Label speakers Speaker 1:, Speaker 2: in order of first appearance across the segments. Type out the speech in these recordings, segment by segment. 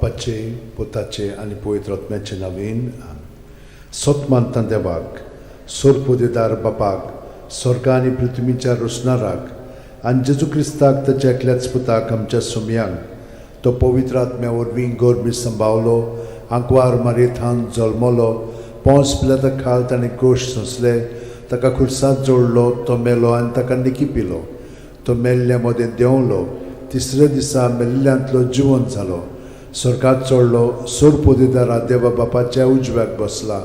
Speaker 1: बापाचे, पुताचे आनी पवित्र आत्म्याचे नांवान. सत मानता देवाक, सोरपोदेदार बापाक, स्वर्गा आनी पृथ्वीच्या रोसणाराक, आनी जेजू क्रिस्ताक, ताच्या एकल्याच पुताक, आमच्या सोमयांक. तो पवित्र आत्म्या वरवीं गर्भी संभावलो, आंकवार मारयेथावन जल्मलो, पोंस पिलाता खाल ताणें कोश सोंसले, ताका खुर्सात जोडलो, तो मेलो आनी ताका निकी पिलो. तो मेल्ल्या मदें देंवलो, तिसऱ्या दिसा मेल्ल्यांतलो जिवन जालो, स्वर्गात चडलो, सोरपोदेदारा देवा बापाच्या उजव्याक बसला.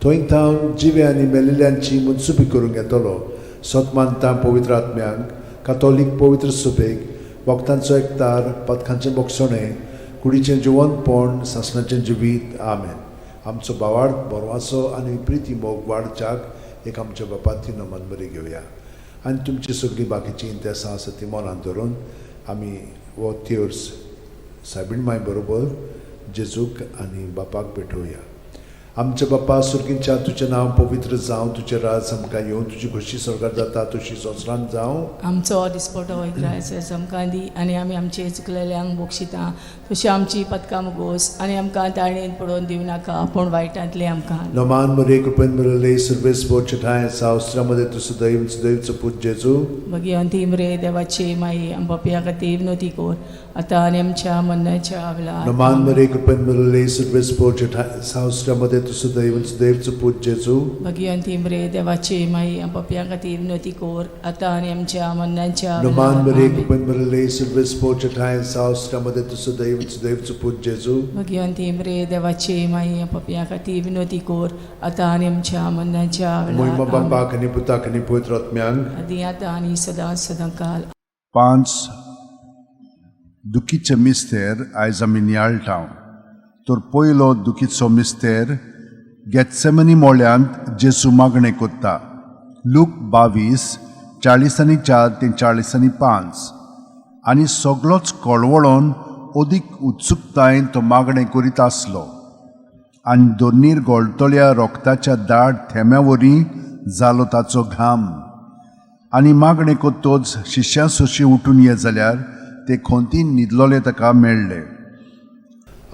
Speaker 1: थंय थावन जिवे आनी मेल्ल्यांची मनसुबी करूंक येतलो. सत मानता पवित्र आत्म्यांक, कातोलीक पवित्र सभेक, भक्तांचो एकतार, पातकांचें भोगसणें, कुडीचें जिवनपण, सासणाचें जिवीत. आमेन. आमचो भावार्थ, बरवासो आनी प्रिती मोग वाडच्याक एक आमच्या बापाती नमन बरी घेवया आनी तुमची सगळीं बाकीचीं इंतेसां आसा ती मनांत धरून आमी हो तेर्स सायबीण माय बरोबर जेजूक आनी बापाक भेटोवया. आमच्या बापा सुर्गींच्या, तुजें नांव पवित्र जावं, तुजें राज आमकां येवं, तुजी खोशी स्वर्गार जाता तशी संवसारांत जावं.
Speaker 2: आमचो दिसपटो इग्रायस आमकां दी आनी आमी आमचे चुकलेल्यांक बक्षिता तशी आमची पदकां मुगोस आनी आमकां ताळणेन पडोवन दिवं नाका, पूण वायटांतलें आमकां.
Speaker 1: नमान मरे, कृपेन भरले, सर्वेस्पर ठांय सावस्त्रामध्ये तूं सदैव सदैवचो पूत जेजू.
Speaker 2: भगिवंती मरे देवाची माई, आम पापयां खातीर विनवती कर, आतां आनी आमच्या मरणाच्या वेळार.
Speaker 1: नमान मरे, कृपेन भरले, सर्वेस्पर ठांय सावस्त्रामध्ये तूं सदैव सदैवचो पूत जेजू.
Speaker 2: भगिवंती मरे देवाची माई, आम पापयां खातीर विनवती कर, आतां आनी आमच्या मरणाच्या
Speaker 1: नमान
Speaker 2: वेळार.
Speaker 1: मरे,
Speaker 2: आमेन.
Speaker 1: कृपेन भरले, सर्वेस्पर ठांय सावस्त्रामध्ये तूं सदैव सदैवचो पूत जेजू.
Speaker 2: भगिवंती मरे देवाची माई, आम पापयां खातीर विनवती कर, आतां आनी आमच्या मरणाच्या
Speaker 1: मोहिमा
Speaker 2: वेळार. आमेन.
Speaker 1: बापाक आनी पुताक आनी पवित्र आत्म्यांक.
Speaker 2: आदी, आतां आनी सदां सदां काल.
Speaker 3: पांच दुखीचे मिस्तेर आयज आमी नियाळटा. तर पयलो दुखीचो मिस्तेर, गेत्सेमनी मोळ्यांत जेजू मागणें कोत्ता. लूक 22, 44 ते 45. आनी सगळोच कळवळोन अदीक उत्सुकतायेन तो मागणें करीत आसलो आनी दोनीर गोळटल्या रोगताच्या दाट थेंब्या वरी जालो ताचो घाम. आनी मागणें कोत्तोच शिश्यां सोशी उठून ये जाल्यार ते खोंतीन न्हिदलोले ताका मेळ्ळे.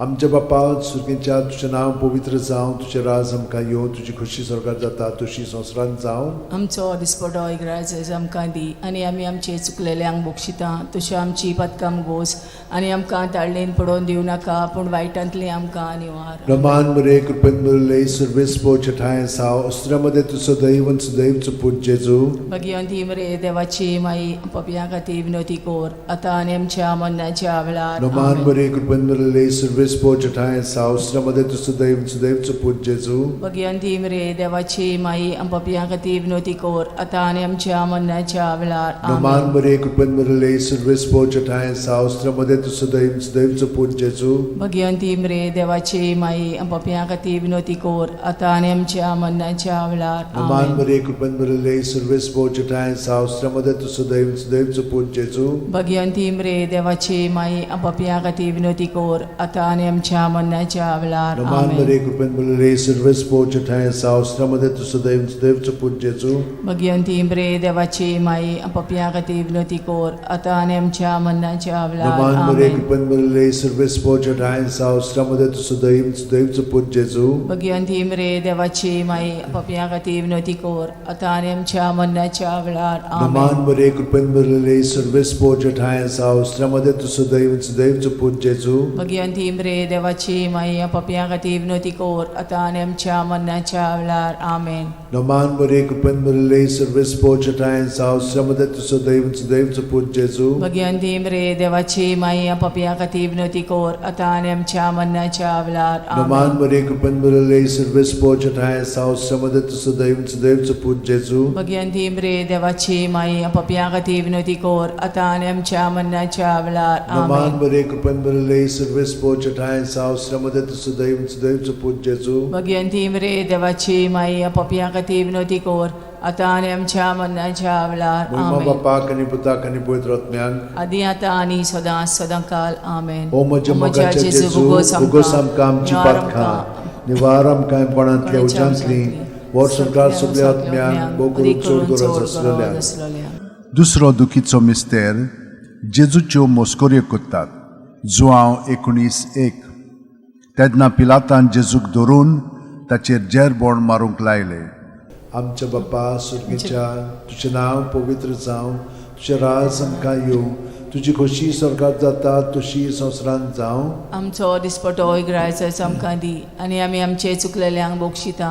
Speaker 1: आमच्या बापा सुर्गींच्या, तुजें नांव पवित्र जावं, तुजें राज आमकां येवं, तुजी खोशी स्वर्गार जाता तशी संवसारांत जावं.
Speaker 2: आमचो दिसपटो इग्राज आमकां दी आनी आमी आमचे चुकलेल्यांक बक्षिता तशी आमची पदकां गोस आनी आमकां ताळणेन पडोवन दिवं नाका, पूण वायटांतलें आमकां निवार.
Speaker 1: नमान मरे, कृपेन भरले, सर्वेस्पर ठांय साव अस्त्रामध्ये तूं सदैव सदैवचो पूत जेजू.
Speaker 2: भगिवंती मरे देवाची माई, पापयां खातीर विनवती कर, आतां आनी आमच्या मरणाच्या वेळार.
Speaker 1: नमान
Speaker 2: आमेन.
Speaker 1: मरे, कृपेन भरले, सर्वेस्पर ठांय साव अस्त्रामध्ये तूं सदैव सदैवचो पूत जेजू.
Speaker 2: भगिवंती मरे देवाची माई, पापयां खातीर विनवती कर, आतां आनी आमच्या मरणाच्या वेळार.
Speaker 1: नमान
Speaker 2: आमेन.
Speaker 1: मरे, कृपेन भरले, सर्वेस्पर ठांय साव अस्त्रामध्ये तूं सदैव सदैवचो पूत जेजू.
Speaker 2: भगिवंती मरे देवाची माई, पापयां खातीर विनवती कर, आतां आनी आमच्या मरणाच्या वेळार.
Speaker 1: नमान
Speaker 2: आमेन.
Speaker 1: मरे, कृपेन भरले, सर्वेस्पर ठांय साव अस्त्रामध्ये तूं सदैव सदैवचो पूत जेजू.
Speaker 2: भगिवंती मरे देवाची माई, पापयां खातीर विनवती कर, आतां आनी आमच्या मरणाच्या वेळार.
Speaker 1: नमान
Speaker 2: आमेन.
Speaker 1: मरे, कृपेन भरले, सर्वेस्पर ठांय साव अस्त्रामध्ये तूं सदैव सदैवचो पूत जेजू.
Speaker 2: भगिवंती मरे देवाची माई, पापयां खातीर विनवती कर, आतां आनी आमच्या मरणाच्या वेळार.
Speaker 1: नमान मरे,
Speaker 2: आमेन.
Speaker 1: कृपेन भरले, सर्वेस्पर ठांय साव अस्त्रामध्ये तूं सदैव सदैवचो पूत जेजू.
Speaker 2: भगिवंती मरे देवाची माई, पापयां खातीर विनवती कर, आतां आनी आमच्या मरणाच्या वेळार.
Speaker 1: नमान
Speaker 2: आमेन.
Speaker 1: मरे, कृपेन भरले, सर्वेस्पर ठांय साव अस्त्रामध्ये तूं सदैव सदैवचो पूत जेजू.
Speaker 2: भगिवंती मरे देवाची माई, पापयां खातीर विनवती कर, आतां आनी आमच्या मरणाच्या वेळार. आमेन.
Speaker 1: नमान मरे, कृपेन भरले, सर्वेस्पर ठांय साव अस्त्रामध्ये तूं सदैव सदैवचो पूत जेजू.
Speaker 2: भगिवंती मरे देवाची माई, पापयां खातीर विनवती कर, आतां आनी आमच्या मरणाच्या वेळार.
Speaker 1: नमान
Speaker 2: आमेन.
Speaker 1: मरे, कृपेन भरले, सर्वेस्पर ठांय साव अस्त्रामध्ये तूं सदैव सदैवचो पूत जेजू.
Speaker 2: भगिवंती मरे देवाची माई, पापयां खातीर विनवती कर, आतां आनी आमच्या मरणाच्या वेळार.
Speaker 1: नमान
Speaker 2: आमेन.
Speaker 1: मरे, कृपेन भरले, सर्वेस्पर ठांय साव अस्त्रामध्ये तूं सदैव सदैवचो पूत जेजू.
Speaker 2: भगिवंती मरे देवाची माई, पापयां खातीर विनवती कर, आतां आनी आमच्या मरणाच्या वेळार.
Speaker 1: मोहिमा
Speaker 2: आमेन.
Speaker 1: बापाक आनी पुताक आनी पवित्र आत्म्याक.
Speaker 2: आदी, आतां आनी सदां सदां काल. आमेन.
Speaker 1: ओ म्हज्या मोगाच्या जेजू, भोगोस आमकां आमची पातकां, निवार आमकां कोणांतल्या उज्यांतली, व्हर संवसार सगल्या आत्म्यांक, भोव करून चड गरज आसलेल्यांक.
Speaker 2: आसलेल्या.
Speaker 3: दुसरो दुखीचो मिस्तेर, जेजूच्यो मोस्कोऱ्यो कोत्तात. जुआंव 19:1. तेन्ना पिलातान जेजूक धरून ताचेर जेरबोण मारूंक लायलें.
Speaker 1: आमच्या बापा सुर्गीच्या, तुजें नांव पवित्र जावं, तुजें राज आमकां येवं, तुजी खोशी स्वर्गात जाता तशी संवसारांत जावं.
Speaker 2: आमचो दिसपटो इग्रायचो आमकां दी आनी आमी आमचे चुकलेल्यांक बक्षिता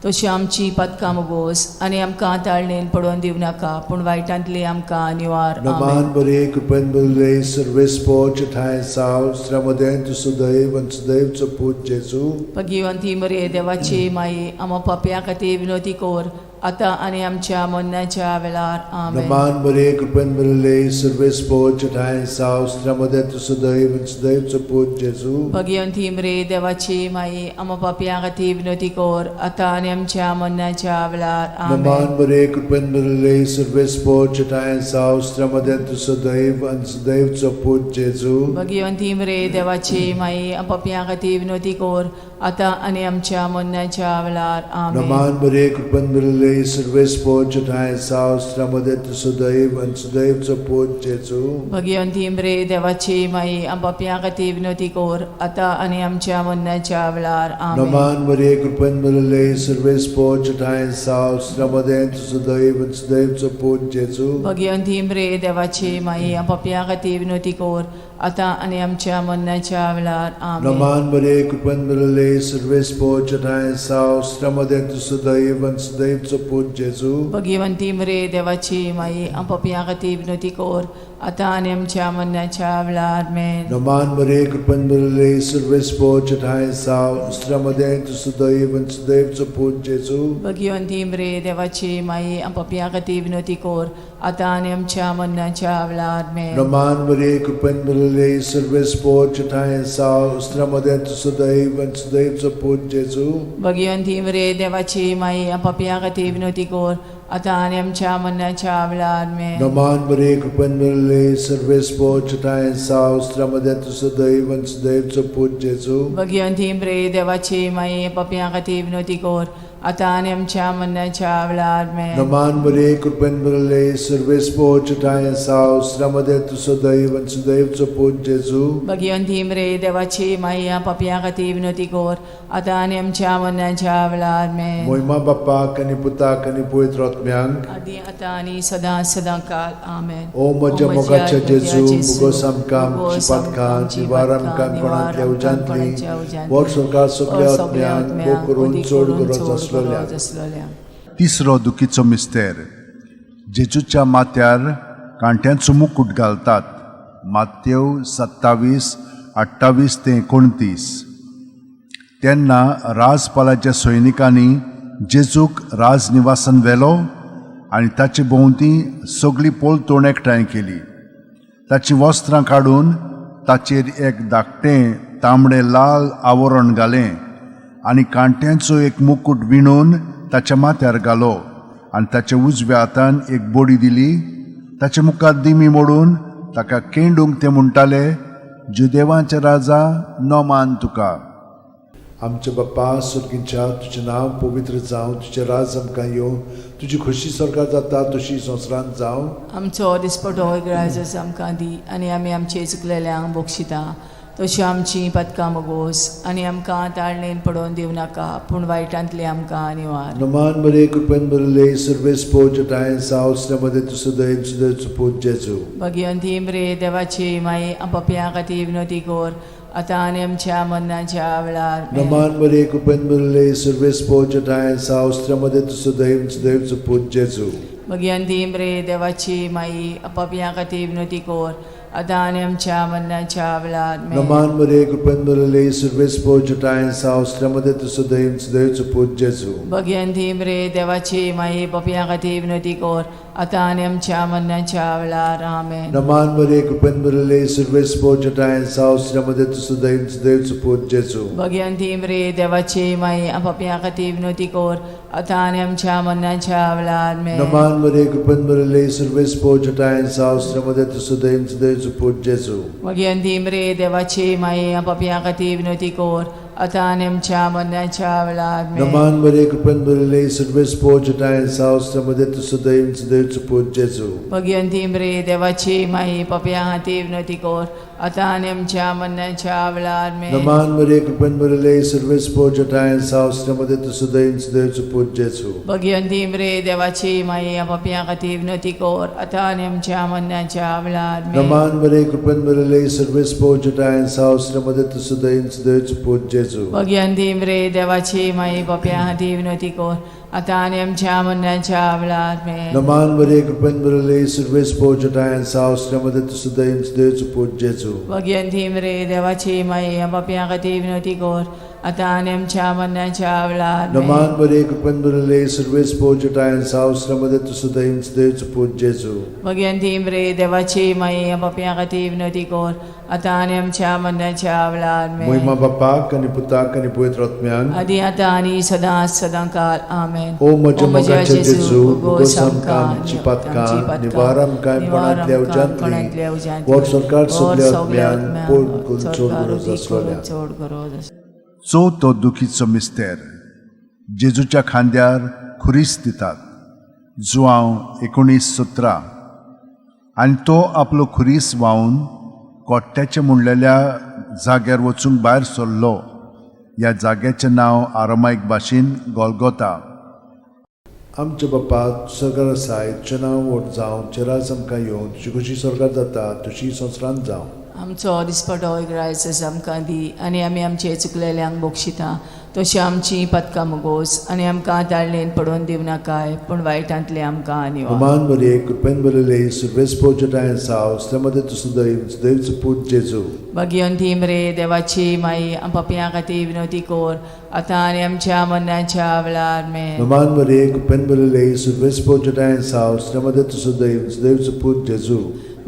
Speaker 2: तशी आमची पदकां मोगोस आनी आमकां ताळणेन पडोवन दिवं नाका पूण वायटांतली आमकां निवार. आमेन.
Speaker 1: नमान बरे, कृपेन बरले, सर्वेस्पोच ठांय साव स्त्र्यामदें तूं सुदैव आनी सुदैवचो पूत जेजू.
Speaker 2: भगिवंती मरे देवाची माई, आमा पापया खातीर विनोती कर आतां आनी आमच्या मरणाच्या वेळार. आमेन.
Speaker 1: नमान बरे, कृपेन बरले, सर्वेस्पोच ठांय साव स्त्र्यामदें तूं सुदैव आनी सुदैवचो पूत जेजू.
Speaker 2: भगिवंती मरे देवाची माई, आमा पापया खातीर विनोती कर आतां आनी आमच्या मरणाच्या वेळार. आमेन.
Speaker 1: नमान बरे, कृपेन बरले, सर्वेस्पोच ठांय साव स्त्र्यामदें तूं सुदैव आनी सुदैवचो पूत जेजू.
Speaker 2: भगिवंती मरे देवाची माई, पापया खातीर विनोती कर आतां आनी आमच्या मरणाच्या वेळार. आमेन.
Speaker 1: नमान बरे, कृपेन बरले, सर्वेस्पोच ठांय साव स्त्र्यामदें तूं सुदैव आनी सुदैवचो पूत जेजू.
Speaker 2: भगिवंती मरे देवाची माई, पापया खातीर विनोती कर आतां आनी आमच्या मरणाच्या वेळार. आमेन.
Speaker 1: नमान मरे, कृपेन भरले, सर्वेस्पोच ठांय साव स्त्र्यामदें तूं सुदैव आनी सुदैवचो पूत जेजू.
Speaker 2: भगिवंती मरे देवाची माई, पापया खातीर विनोती कर आतां आनी आमच्या मरणाच्या वेळार. आमेन.
Speaker 1: नमान मरे, कृपेन भरले, सर्वेस्पोच ठांय साव स्त्र्यामदें तूं सुदैव आनी सुदैवचो पूत जेजू.
Speaker 2: भगिवंती मरे देवाची माई, पापया खातीर विनोती कर आतां आनी आमच्या मरणाच्या वेळार. आमेन.
Speaker 1: नमान मरे, कृपेन भरले, सर्वेस्पोच ठांय साव स्त्र्यामदें तूं सुदैव आनी सुदैवचो पूत जेजू.
Speaker 2: भगिवंती मरे देवाची माई, पापया खातीर विनोती कर आतां आनी आमच्या मरणाच्या वेळार. आमेन.
Speaker 1: नमान मरे, कृपेन भरले, सर्वेस्पोच ठांय साव स्त्र्यामदें तूं सुदैव आनी सुदैवचो पूत जेजू.
Speaker 2: भगिवंती मरे देवाची माई, पापया खातीर विनोती कर आतां आनी आमच्या मरणाच्या वेळार. आमेन.
Speaker 1: नमान मरे, कृपेन भरले, सर्वेस्पोच ठांय साव स्त्र्यामदें तूं सुदैव आनी सुदैवचो पूत जेजू.
Speaker 2: भगिवंती मरे देवाची माई, पापया खातीर विनोती कर आतां आनी आमच्या मरणाच्या वेळार. आमेन.
Speaker 1: नमान मरे, कृपेन भरले, सर्वेस्पोच ठांय साव स्त्र्यामदें तूं सुदैव आनी सुदैवचो पूत जेजू.
Speaker 2: भगिवंती मरे देवाची माई, पापया खातीर विनोती कर आतां आनी आमच्या मरणाच्या वेळार. आमेन.
Speaker 1: मोहिमा बाप्पाक आनी पुताक आनी पवित्र आत्म्यांक,
Speaker 2: आदी आतां आनी सदां सदां काल. आमेन.
Speaker 1: ओ म्हज्या मोगाच्या जेजू, मुगोस आमकां आमची पातकां निवार आमकां कोणांतल्या उज्यांतली, वर सरकार सगल्या आत्म्यांक भोग करून चड गरज आसलेल्या.
Speaker 2: आसलेल्या.
Speaker 3: तिसरो दुखीचो मिस्तेर. जेजूच्या माथ्यार कांट्यांचो मुकूट घालतात. मातेव 27:28 ते 29. तेन्ना राजपालाच्या सैनिकांनी जेजूक राजनिवासान व्हेलो आनी ताचे भोंवती सगळी पलतोण एकठांय केली. ताचीं वस्त्रां काडून ताचेर एक धाकटें तांबडें लाल आवरण घालें आनी कांट्यांचो एक मुकूट विणून ताच्या माथ्यार घालो आनी ताच्या उजव्या हातान एक बडी दिली. ताचे मुखार दिमी मोडून ताका केंडूंक ते म्हणटाले, जुदेवांचे राजा, नमान तुका.
Speaker 1: आमच्या बाप्पा सुर्गींच्या, तुजें नांव पवित्र जावं, तुजें राज आमकां येवं, तुजी खोशी स्वर्गात जाता तशी संवसारांत जावं.
Speaker 2: आमचो दिसपटो ग्रायजस आमकां दी आनी आमी आमचे चुकलेल्यांक बक्षिता तशी आमची पदकां मोगोस आनी आमकां ताळणेन पडोवन दिवं नाका पूण वायटांतली आमकां निवार.
Speaker 1: नमान मरे, कृपेन भरले, सर्वेस्पोच ठांय साव स्त्र्यामदें तूं सुदैव सुदैवचो पूत जेजू.
Speaker 2: भगिवंती मरे देवाची माई, पापया खातीर विनोती कर आतां आनी आमच्या मरणाच्या वेळार. आमेन.
Speaker 1: नमान मरे, कृपेन भरले, सर्वेस्पोच ठांय साव स्त्र्यामदें तूं सुदैव सुदैवचो पूत जेजू.
Speaker 2: भगिवंती मरे देवाची माई, पापया खातीर विनोती कर आतां आनी आमच्या मरणाच्या वेळार. आमेन.
Speaker 1: नमान मरे, कृपेन भरले, सर्वेस्पोच ठांय साव स्त्र्यामदें तूं सुदैव सुदैवचो पूत जेजू.
Speaker 2: भगिवंती मरे देवाची माई, पापया खातीर विनोती कर आतां आनी आमच्या मरणाच्या वेळार. आमेन.
Speaker 1: नमान मरे, कृपेन भरले, सर्वेस्पोच ठांय साव स्त्र्यामदें तूं सुदैव सुदैवचो पूत जेजू.
Speaker 2: भगिवंती मरे देवाची माई, पापया खातीर विनोती कर आतां आनी आमच्या मरणाच्या वेळार. आमेन.
Speaker 1: नमान मरे, कृपेन भरले, सर्वेस्पोच ठांय साव स्त्र्यामदें तूं सुदैव सुदैवचो पूत जेजू.
Speaker 2: भगिवंती मरे देवाची माई, पापया खातीर विनोती कर आतां आनी आमच्या मरणाच्या वेळार आमेन.
Speaker 1: नमान मरे कृपेन भरिल्ले सर्वेस पोजटाय सावस मध्ये तूं सदैव सदैवचो पूत जेजू.
Speaker 2: भगिवंती मरे देवाची माई पापया खातीर विनवती कर आतां आनी आमच्या मरणाच्या वेळार आमेन.
Speaker 1: नमान मरे कृपेन भरिल्ले सर्वेस पोजटाय सावस मध्ये तूं सदैव सदैवचो पूत जेजू.
Speaker 2: भगिवंती मरे देवाची माई पापया खातीर विनवती कर आतां आनी आमच्या मरणाच्या वेळार आमेन.
Speaker 1: नमान मरे कृपेन भरिल्ले सर्वेस पोजटाय सावस मध्ये तूं सदैव सदैवचो पूत जेजू.
Speaker 2: भगिवंती मरे देवाची माई पापया खातीर विनवती कर आतां आनी आमच्या मरणाच्या वेळार आमेन.
Speaker 1: नमान मरे कृपेन भरिल्ले सर्वेस पोजटाय सावस मध्ये तूं सदैव सदैवचो पूत जेजू.
Speaker 2: भगिवंती मरे देवाची माई पापया खातीर विनवती कर आतां आनी आमच्या मरणाच्या वेळार आमेन.
Speaker 1: नमान मरे कृपेन भरिल्ले सर्वेस पोजटाय सावस मध्ये तूं सदैव सदैवचो पूत जेजू.
Speaker 2: भगिवंती मरे देवाची माई पापया खातीर विनवती कर आतां आनी आमच्या मरणाच्या वेळार आमेन.
Speaker 1: मोहिमा बापाक आनी पुताक आनी पवित्र आत्म्याक
Speaker 2: आदी आतां आनी सदां सदां काल आमेन.
Speaker 1: ओ म्हज्या मोगाचे जेजू, भोगोस आमकां आमची पातकां, निवार आमकां कोणांतल्या उज्यांतली, वर सरकार सगल्या आत्म्यान पोड करून चड गरज आसलोल्या.
Speaker 2: चड गरज आसलोल्या.
Speaker 3: चवथो दुखीचो मिस्तेर जेजूच्या खांद्यार खुरीस दितात, जुआंव 19:17. आनी तो आपलो खुरीस व्हांवन कोट्ट्याचे म्हणलेल्या जाग्यार वचूंक भायर सरलो. ह्या जाग्याचें नांव आरामायक भाशेन गोलगोता.
Speaker 1: आमच्या बापा सरकार आसाय, तुजें नांव व्हड जावं, तुजें राज आमकां येवं, तुजी खुशी स्वर्गात जाता तशी संवसारांत जावं.
Speaker 2: आमचो दिसपटो ग्रायस आमकां दी आनी आमी आमचे चुकलेल्यांक बक्षिता तशी आमची पदकां मुगोस आनी आमकां ताळणेन पडोवन दिवं नाकाय पूण वायटांतले आमकां निवार.
Speaker 1: नमान मरे कृपेन भरिल्ले सर्वेस पोजटाय सावस मध्ये तूं सदैव सदैवचो पूत जेजू.
Speaker 2: भगिवंती मरे देवाची माई पापयां खातीर विनवती कर आतां आनी आमच्या मरणाच्या वेळार आमेन.
Speaker 1: नमान मरे कृपेन भरिल्ले सर्वेस पोजटाय सावस मध्ये तूं सदैव सदैवचो पूत जेजू.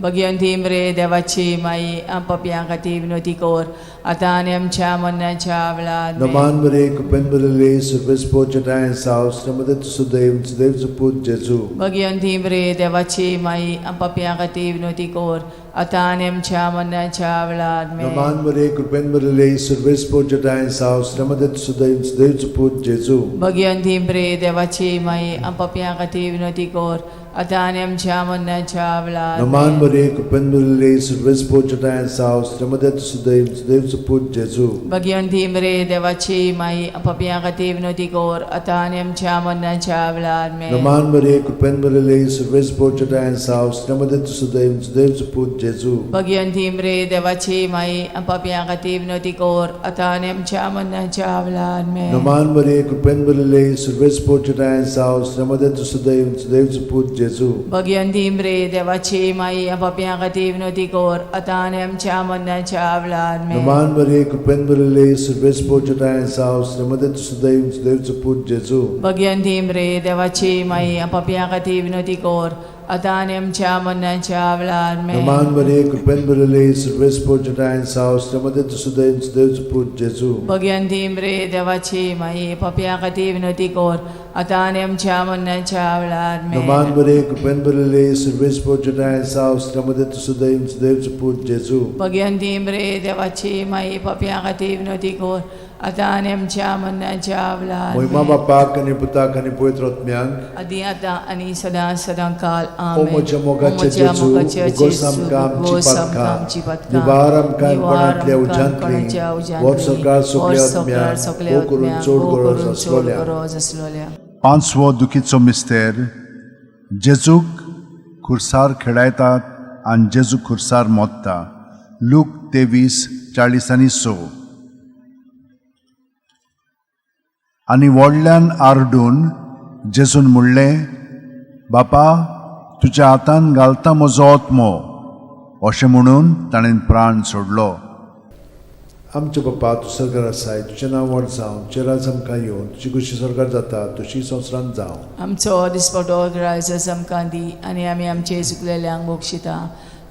Speaker 2: भगिवंती मरे देवाची माई पापयां खातीर विनवती कर आतां आनी आमच्या मरणाच्या वेळार आमेन.
Speaker 1: नमान मरे कृपेन भरिल्ले सर्वेस पोजटाय सावस मध्ये तूं सदैव सदैवचो पूत जेजू.
Speaker 2: भगिवंती मरे देवाची माई पापयां खातीर विनवती कर आतां आनी आमच्या मरणाच्या वेळार आमेन.
Speaker 1: नमान मरे कृपेन भरिल्ले सर्वेस पोजटाय सावस मध्ये तूं सदैव सदैवचो पूत जेजू.
Speaker 2: भगिवंती मरे देवाची माई पापयां खातीर विनवती कर आतां आनी आमच्या मरणाच्या वेळार
Speaker 1: नमान
Speaker 2: आमेन.
Speaker 1: मरे कृपेन भरिल्ले सर्वेस पोजटाय सावस मध्ये तूं सदैव सदैवचो पूत जेजू.
Speaker 2: भगिवंती मरे देवाची माई पापयां खातीर विनवती कर आतां आनी आमच्या मरणाच्या वेळार आमेन.
Speaker 1: नमान मरे कृपेन भरिल्ले सर्वेस पोजटाय सावस मध्ये तूं सदैव सदैवचो पूत जेजू.
Speaker 2: भगिवंती मरे देवाची माई पापयां खातीर विनवती कर आतां आनी आमच्या मरणाच्या वेळार आमेन.
Speaker 1: नमान मरे कृपेन भरिल्ले सर्वेस पोजटाय सावस मध्ये तूं सदैव सदैवचो पूत जेजू.
Speaker 2: भगिवंती मरे देवाची माई पापयां खातीर विनवती कर आतां आनी आमच्या मरणाच्या वेळार आमेन.
Speaker 1: नमान मरे कृपेन भरिल्ले सर्वेस पोजटाय सावस मध्ये तूं सदैव सदैवचो पूत जेजू.
Speaker 2: भगिवंती मरे देवाची माई पापयां खातीर विनवती कर आतां आनी आमच्या मरणाच्या वेळार आमेन.
Speaker 1: नमान मरे कृपेन भरिल्ले सर्वेस पोजटाय सावस मध्ये तूं सदैव सदैवचो पूत जेजू.
Speaker 2: भगिवंती मरे देवाची माई पापयां खातीर विनवती कर आतां आनी आमच्या मरणाच्या वेळार आमेन.
Speaker 1: नमान मरे कृपेन भरिल्ले सर्वेस पोजटाय सावस मध्ये तूं सदैव सदैवचो पूत जेजू.
Speaker 2: भगिवंती मरे देवाची माई पापयां खातीर विनवती कर आतां आनी आमच्या मरणाच्या वेळार
Speaker 1: मोहिमा
Speaker 2: आमेन.
Speaker 1: बापाक आनी पुताक आनी पवित्र आत्म्याक
Speaker 2: आदी आतां आनी सदां सदां काल
Speaker 1: ओ
Speaker 2: आमेन.
Speaker 1: म्हज्या मोगाचे
Speaker 2: ओ म्हज्या
Speaker 1: जेजू,
Speaker 2: मोगाचे
Speaker 1: उगोस
Speaker 2: जेजू,
Speaker 1: आमकां आमची
Speaker 2: उगोस आमकां
Speaker 1: पातकां,
Speaker 2: आमची पातकां,
Speaker 1: निवार आमकां
Speaker 2: निवार
Speaker 1: कोणांतल्या
Speaker 2: आमकां
Speaker 1: उज्यांतली,
Speaker 2: कोणाच्या उज्यांतली,
Speaker 1: वर सरकार सगल्या
Speaker 2: वर सरकार
Speaker 1: आत्म्यांक,
Speaker 2: सगल्या
Speaker 1: भोव करून
Speaker 2: आत्म्यांक,
Speaker 1: चड
Speaker 2: भोव
Speaker 1: गरज
Speaker 2: करून चड
Speaker 1: आसलोल्या.
Speaker 2: गरज आसलोल्या.
Speaker 3: पांचवो दुखीचो मिस्तेर जेजूक खुर्सार खेळायतात आनी जेजू खुर्सार मोत्ता, लूक 23:46. आनी व्हडल्यान आरडून जेजून म्हणलें, बापा तुज्या हातान घालता म्हजो आत्मो. अशें म्हणून ताणें प्राण सोडलो.
Speaker 1: आमच्या बापा तूं सरकार आसाय, तुजें नांव व्हड जावं, तुजें राज आमकां येवं, तुजी खुशी स्वर्गात जाता तशी संवसारांत जावं.
Speaker 2: आमचो दिसपटो ग्रायस आमकां दी आनी आमी आमचे चुकलेल्यांक बक्षिता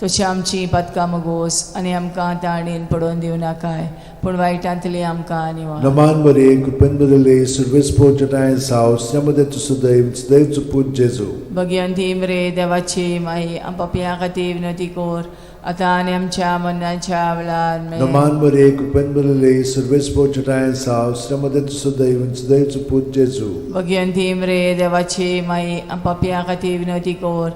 Speaker 2: तशी आमची पातकां मुगोस आनी आमकां ताणेन पडोवन दिवं नाकाय पूण वायटांतली आमकां निवार.
Speaker 1: नमान बरे कृपेन बदले सर्वेस्पोर जटाय साव स्नेमदे तू सदैव सदैव पूत जेजू.
Speaker 2: भगवंती मरे देवाची माई, आम पापयां खातीर विनवती कर आतां आनी आमच्या मरणाच्या वेळार. आमेन.
Speaker 1: नमान बरे कृपेन बदले सर्वेस्पोर जटाय साव स्नेमदे तू सदैव सदैव पूत जेजू.
Speaker 2: भगवंती मरे देवाची माई, आम पापयां खातीर विनवती कर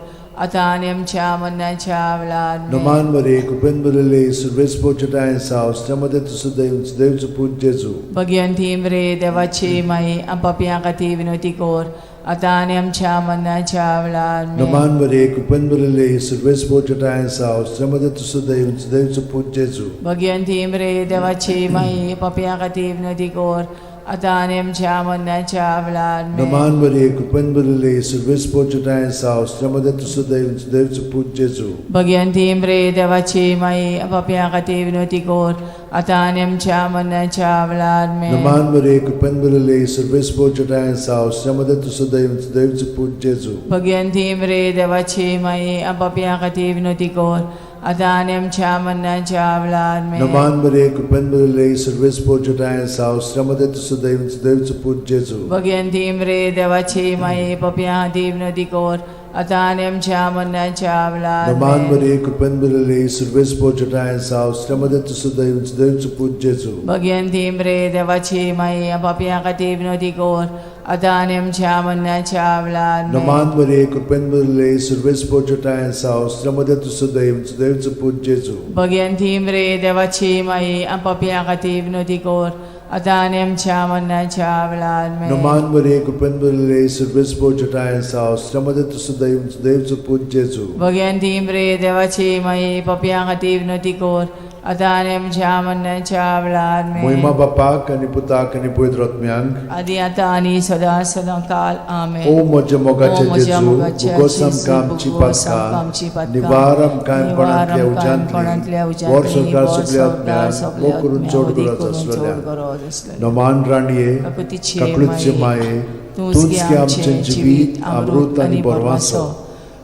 Speaker 2: आतां आनी आमच्या मरणाच्या वेळार. आमेन.
Speaker 1: नमान बरे कृपेन बदले सर्वेस्पोर जटाय साव स्नेमदे तू सदैव सदैव पूत जेजू.
Speaker 2: भगवंती मरे देवाची माई, आम पापयां खातीर विनवती कर आतां आनी आमच्या मरणाच्या वेळार. आमेन.
Speaker 1: नमान बरे कृपेन बदले सर्वेस्पोर जटाय साव स्नेमदे तू सदैव सदैव पूत जेजू.
Speaker 2: भगवंती मरे देवाची माई, पापयां खातीर विनवती कर आतां आनी आमच्या मरणाच्या वेळार. आमेन.
Speaker 1: नमान बरे कृपेन बदले सर्वेस्पोर जटाय साव स्नेमदे तू सदैव सदैव पूत जेजू.
Speaker 2: भगवंती मरे देवाची माई, पापयां खातीर विनवती कर आतां आनी आमच्या मरणाच्या वेळार. आमेन.
Speaker 1: नमान बरे कृपेन बदले सर्वेस्पोर जटाय साव स्नेमदे तू सदैव सदैव पूत जेजू.
Speaker 2: भगवंती मरे देवाची माई, पापयां खातीर विनवती कर आतां आनी आमच्या मरणाच्या वेळार. आमेन.
Speaker 1: नमान बरे कृपेन बदले सर्वेस्पोर जटाय साव स्नेमदे तू सदैव सदैव पूत जेजू.
Speaker 2: भगवंती मरे देवाची माई, पापयां खातीर विनवती कर आतां आनी आमच्या मरणाच्या वेळार.
Speaker 1: नमान
Speaker 2: आमेन.
Speaker 1: बरे कृपेन बदले सर्वेस्पोर जटाय साव स्नेमदे तू सदैव सदैव पूत जेजू.
Speaker 2: भगवंती मरे देवाची माई, पापयां खातीर विनवती कर आतां आनी आमच्या मरणाच्या वेळार. आमेन.
Speaker 1: नमान बरे कृपेन बदले सर्वेस्पोर जटाय साव स्नेमदे तू सदैव सदैव पूत जेजू.
Speaker 2: भगवंती मरे देवाची माई, पापयां खातीर विनवती कर आतां आनी आमच्या मरणाच्या वेळार. आमेन.
Speaker 1: नमान बरे कृपेन बदले सर्वेस्पोर जटाय साव स्नेमदे तू सदैव सदैव पूत जेजू.
Speaker 2: भगवंती मरे देवाची माई, पापयां खातीर विनवती कर आतां आनी आमच्या मरणाच्या वेळार. आमेन.
Speaker 1: मोहिमा बापाक आनी पुताक आनी पवित्र आत्म्यांक,
Speaker 2: आदी आतां आनी सदां सदां काल. आमेन.
Speaker 1: ओ म्हज्या मोगाचे
Speaker 2: ओ म्हज्या
Speaker 1: जेजू,
Speaker 2: मोगाचे
Speaker 1: भोगोस
Speaker 2: जेजू,
Speaker 1: आमकां आमची
Speaker 2: भोगोस आमकां आमची
Speaker 1: पातकां,
Speaker 2: पातकां,
Speaker 1: निवार आमकां
Speaker 2: निवार
Speaker 1: कोणांतल्या
Speaker 2: आमकां कोणांतल्या
Speaker 1: उज्यांतली, वर
Speaker 2: उज्यांतली,
Speaker 1: संवसार
Speaker 2: वर
Speaker 1: सगल्या
Speaker 2: संवसार
Speaker 1: आत्म्यांक,
Speaker 2: सगल्या
Speaker 1: मोग करून
Speaker 2: आत्म्यांक,
Speaker 1: चड
Speaker 2: अदीक
Speaker 1: गरज
Speaker 2: करून चड
Speaker 1: आसलेल्या.
Speaker 2: गरज आसलेल्या.
Speaker 1: नमान राणये,
Speaker 2: काकुतीचे
Speaker 1: काकळूतचे
Speaker 2: माये,
Speaker 1: माये,
Speaker 2: तूंच
Speaker 1: तूंच
Speaker 2: गे
Speaker 1: गे आमचें
Speaker 2: आमचें
Speaker 1: जिवीत, अमृत आनी बरवासो.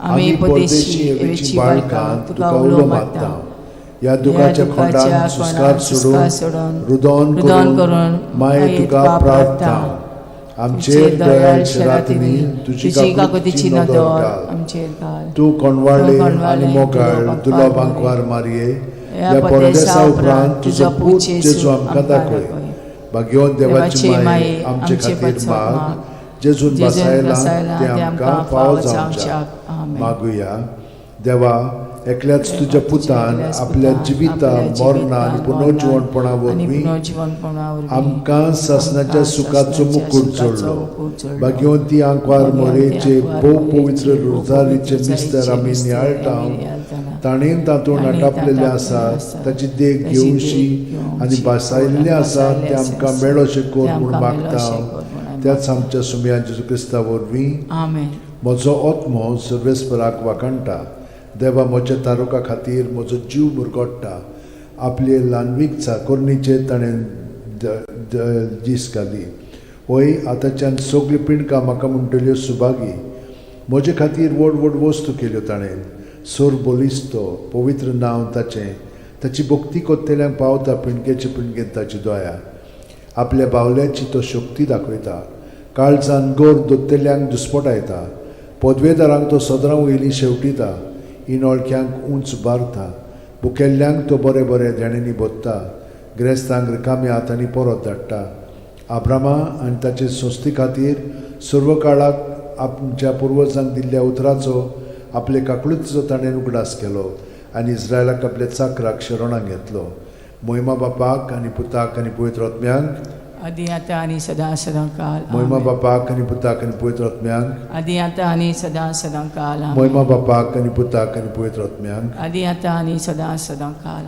Speaker 1: आमी परदेशी एवेची बाळकां तुका उलो मारता. ह्या दुखाच्या खोंडान सुस्कार सोडून रुदोन
Speaker 2: रुदोन
Speaker 1: करून
Speaker 2: करून
Speaker 1: माये तुका प्रार्थना. आमचेर दयाळ शरातिनी तुजी काकुतीची नदर घाल.
Speaker 2: आमचेर घाल.
Speaker 1: तूं कोणवाळे
Speaker 2: तूं कोणवाळे
Speaker 1: आनी मोगाळ
Speaker 2: दुलो
Speaker 1: दुलो
Speaker 2: बांकवार
Speaker 1: बांकवार मारये,
Speaker 2: ह्या
Speaker 1: ह्या
Speaker 2: परदेसा
Speaker 1: परदेसा उपरांत तुजो पूत जेजू आमकां दाखय. भाग्यवंत देवाची माये, आमचे खातीर माग, जेजून
Speaker 2: जेजून
Speaker 1: बसायला
Speaker 2: बसायला
Speaker 1: ते आमकां फावो जावच्याक.
Speaker 2: आमेन.
Speaker 1: मागुया. देवा, एकल्याच तुज्या पुतान
Speaker 2: एकल्याच
Speaker 1: आपल्या
Speaker 2: पुतान
Speaker 1: जिविता
Speaker 2: आपल्या
Speaker 1: मरणा आनी
Speaker 2: जिविता,
Speaker 1: पुनर्जिवणपणा
Speaker 2: आनी
Speaker 1: वरवीं
Speaker 2: पुनर्जिवणपणा वरवीं
Speaker 1: आमकां सासणाच्या
Speaker 2: आमकां
Speaker 1: सुखाचो
Speaker 2: सासणाच्या
Speaker 1: मुकूट
Speaker 2: सुखाचो
Speaker 1: जोडलो.
Speaker 2: मुकूट जोडलो.
Speaker 1: भाग्यवंती आंकवार
Speaker 2: भाग्यवंती
Speaker 1: मोरेचे
Speaker 2: आंकवार
Speaker 1: भोव
Speaker 2: मोरेचे
Speaker 1: पवित्र
Speaker 2: भोव
Speaker 1: रोजारीचे
Speaker 2: पवित्र
Speaker 1: मिस्तर आमी
Speaker 2: रोजारीचे
Speaker 1: नियाळटा,
Speaker 2: मिस्तर आमी नियाळटाना,
Speaker 1: ताणें तातूंत
Speaker 2: ताणें
Speaker 1: आटापलेलें
Speaker 2: तातूंत
Speaker 1: आसा
Speaker 2: आटापलेलें आसा,
Speaker 1: ताची देख
Speaker 2: ताची
Speaker 1: घेवशी
Speaker 2: देख घेवची
Speaker 1: आनी बसायल्लें आसा
Speaker 2: बसायल्लें
Speaker 1: तें
Speaker 2: आसा,
Speaker 1: आमकां मेळोशें कर
Speaker 2: तें
Speaker 1: म्हूण
Speaker 2: आमकां
Speaker 1: मागता
Speaker 2: मेळोशें कर म्हूण आमी
Speaker 1: त्याच आमच्या सुमया जेजू क्रिस्ता वरवीं.
Speaker 2: आमेन.
Speaker 1: म्हजो आत्मो सर्वेस्पराक वाखाणटा, देवा म्हज्या तारुका खातीर म्हजो जीव मुरगोट्टा. आपले ल्हानवीक चाकोरणीचेर ताणें दीस घाली. वय, आतांच्यान सगळीं पिंडकां म्हाका म्हणटल्यो सुभागी. म्हजे खातीर व्हड व्हड वस्तू केल्यो ताणें. सोर बलिस्तो पवित्र नांव ताचें. ताची भक्ती कोत्तेल्यांक पावता पिंडकेचे पिंडकेन ताची दया. आपल्या बावल्याची तो शक्ती दाखयता, काळजान गोर दोत्तेल्यांक दुस्पटायता. पदवेदारांक तो सदरां वयली शेवटिता, इनोळख्यांक उंच बारता. भुकेल्ल्यांक तो बरें बरें देण्यांनी भोत्ता, ग्रेस्तांक रिकाम्या हातांनी परत धाडटा. आब्रामा आनी ताचे संस्थे खातीर सर्व काळाक आमच्या पुर्वजांक दिल्ल्या उतराचो आपले काकळुतीचो ताणें उगडास केलो आनी इस्रायलाक आपल्या चाकराक शरणाक घेतलो. मोहिमा बापाक आनी पुताक आनी पवित्र आत्म्यांक,
Speaker 2: आदी आतां आनी सदां सदां काल.
Speaker 1: मोहिमा
Speaker 2: आमेन.
Speaker 1: बापाक आनी पुताक आनी पवित्र आत्म्यांक,
Speaker 2: आदी आतां आनी सदां सदां काल. आमेन.
Speaker 1: मोहिमा बापाक आनी पुताक आनी पवित्र आत्म्यांक,
Speaker 2: आदी आतां आनी सदां सदां काल.